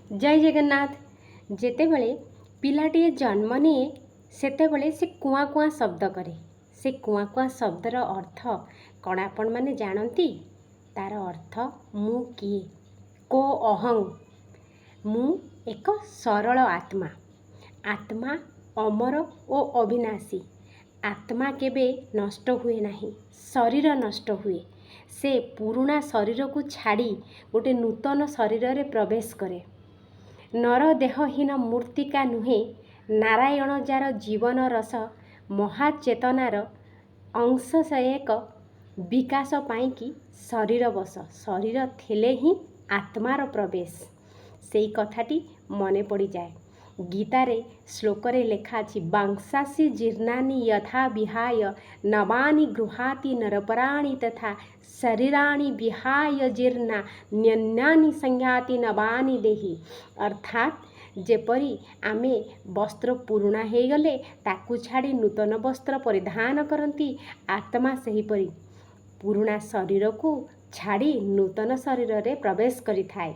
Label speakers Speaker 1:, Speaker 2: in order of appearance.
Speaker 1: ଜୟ ଜଗନ୍ନାଥ। ଯେତେବେଳେ ପିଲାଟିଏ ଜନ୍ମ ନିଏ, ସେତେବେଳେ ସେ କୁଆଁ କୁଆଁ ଶବ୍ଦ କରେ। ସେ କୁଆଁ କୁଆଁ ଶବ୍ଦର ଅର୍ଥ କ'ଣ ଆପଣମାନେ ଜାଣନ୍ତି? ତା'ର ଅର୍ଥ ମୁଁ କିଏ, କୋ ଅହଂ। ମୁଁ ଏକ ସରଳ ଆତ୍ମା। ଆତ୍ମା ଅମର ଓ ଅବିନାଶୀ। ଆତ୍ମା କେବେ ନଷ୍ଟ ହୁଏ ନାହିଁ, ଶରୀର ନଷ୍ଟ ହୁଏ। ସେ ପୁରୁଣା ଶରୀରକୁ ଛାଡ଼ି ଗୋଟେ ନୂତନ ଶରୀରରେ ପ୍ରବେଶ କରେ। ନର ଦେହହୀନ ମୂର୍ତ୍ତିକା ନୁହେଁ ନାରାୟଣ, ଯାର ଜୀବନ ରସ ମହାଚେତନାର ଅଂଶ, ସେ ଏକ ବିକାଶ ପାଇଁକି ଶରୀର ବଶ। ଶରୀର ଥିଲେ ହିଁ ଆତ୍ମାର ପ୍ରବେଶ। ସେଇ କଥାଟି ମନେ ପଡ଼ିଯାଏ। ଗୀତାରେ ଶ୍ଲୋକରେ ଲେଖା ଅଛି, ବାଂସାସି ଜୀର୍ଣ୍ଣାନି ୟଥା ବିହାୟ ନବାନି ଗୃହାତି ନରପରାଣି ତଥା ଶରୀରାଣି ବିହାୟ ଜୀର୍ଣ୍ଣା ନ୍ୟନ୍ୟାନି ସଂୟାତି ନବାନି ଦେହି। ଅର୍ଥାତ୍ ଯେପରି ଆମେ ବସ୍ତ୍ର ପୁରୁଣା ହେଇଗଲେ ତାକୁ ଛାଡ଼ି ନୂତନ ବସ୍ତ୍ର ପରିଧାନ କରନ୍ତି, ଆତ୍ମା ସେହିପରି ପୁରୁଣା ଶରୀରକୁ ଛାଡ଼ି ନୂତନ ଶରୀରରେ ପ୍ରବେଶ କରିଥାଏ।